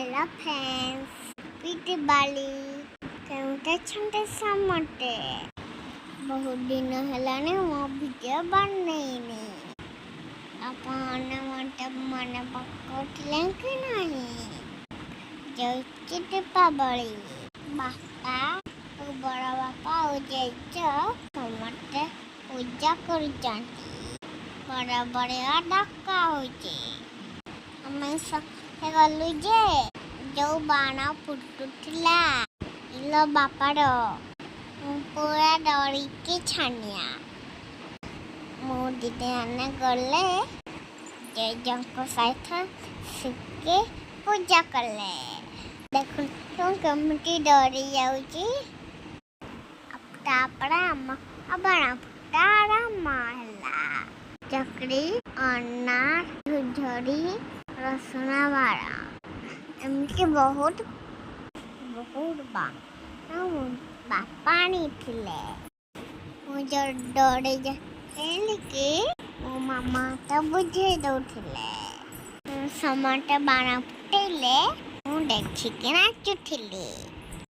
Hello friends, happy Diwali. କେମିତି ଅଛନ୍ତି ସମସ୍ତେ? ବହୁତ ଦିନ ହେଲାଣି ମୋ ଭିଡ଼ିଓ ବନେଇନି। ଆପଣମାନେ ମୋତେ ମନେ ପକାଉଥିଲେ କି ନାହିଁ? ଯାଉଛି ଦୀପାବଳି। ବାପା ଆଉ ବଡ଼ ବାପା ଆଉ ଜେଜ ସମସ୍ତେ ପୂଜା କରୁଛନ୍ତି। ବଡ଼ ବଡ଼ିଆ ଡକା ହଉଛି। ଆମେ ସମସ୍ତେ ଗଲୁ ଯେ ଯୋଉ ବାଣ ଫୁଟୁଥିଲା, ଇଲୋ ବାପାର, ମୁଁ ପୁରା ଡରିକି ଛାନିଆ। ମୋ ଦିଦି ମାନେ ଗଲେ, ଜେଜଙ୍କ ସହିତ ଶିଖି ପୂଜା କଲେ। ଦେଖନ୍ତୁ, କେମିତି ଡରି ଯାଉଛି। ତାପରେ ଆମ ବାଣ ଫୁଟା ଆରମ୍ଭ ହେଲା। ଚକ୍ରି, ଅନାର, ଝୁରଝୁରି, ରସୁଣ ବାଣ, ଏମିତି ବହୁତ ବହୁତ ବାଣ ବାପା ଆଣିଥିଲେ। ମୁଁ ଯୋଉ ଡରି ଯାଇଥିଲି କି ମୋ ମାମା ତ ବୁଝେଇ ଦଉଥିଲେ। ସମସ୍ତେ ବାଣ ଫୁଟେଇଲେ, ମୁଁ ଦେଖିକି ନାଚୁଥିଲି।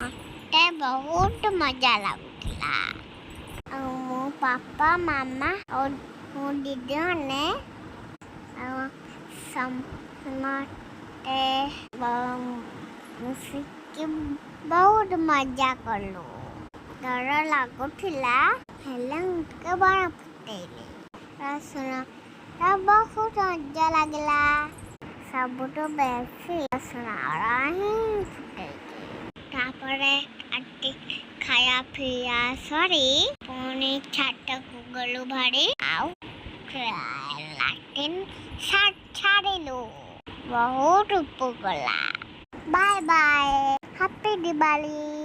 ମତେ ବହୁତ ମଜା ଲାଗୁଥିଲା। ଆଉ ମୋ ପାପା, ମାମା ଆଉ ମୋ ଦିଦି ମାନେ ଆଉ ସମସ୍ତେ ମିଶିକି ବହୁତ ମଜା କଲୁ। ଡର ଲାଗୁଥିଲା, ହେଲେ ମୁଁ ଟିକେ ବାଣ ଫୁଟେଇଲି। ରସୁଣ ବହୁତ ମଜା ଲାଗିଲା। ସବୁଠୁ ବେଶୀ ରସୁଣ ହିଁ ଫୁଟେଇଛି। ତାପରେ ରାତି ଖାଇବା ପିଇବା ସରି ପୁଣି ଛାତକୁ ଗଲୁ ଭାରି ଆଉ ଲାଟିନ୍ ଛାଡ଼ିଲୁ। ବହୁତ ଉପଗଲା। Bye bye, happy Diwali.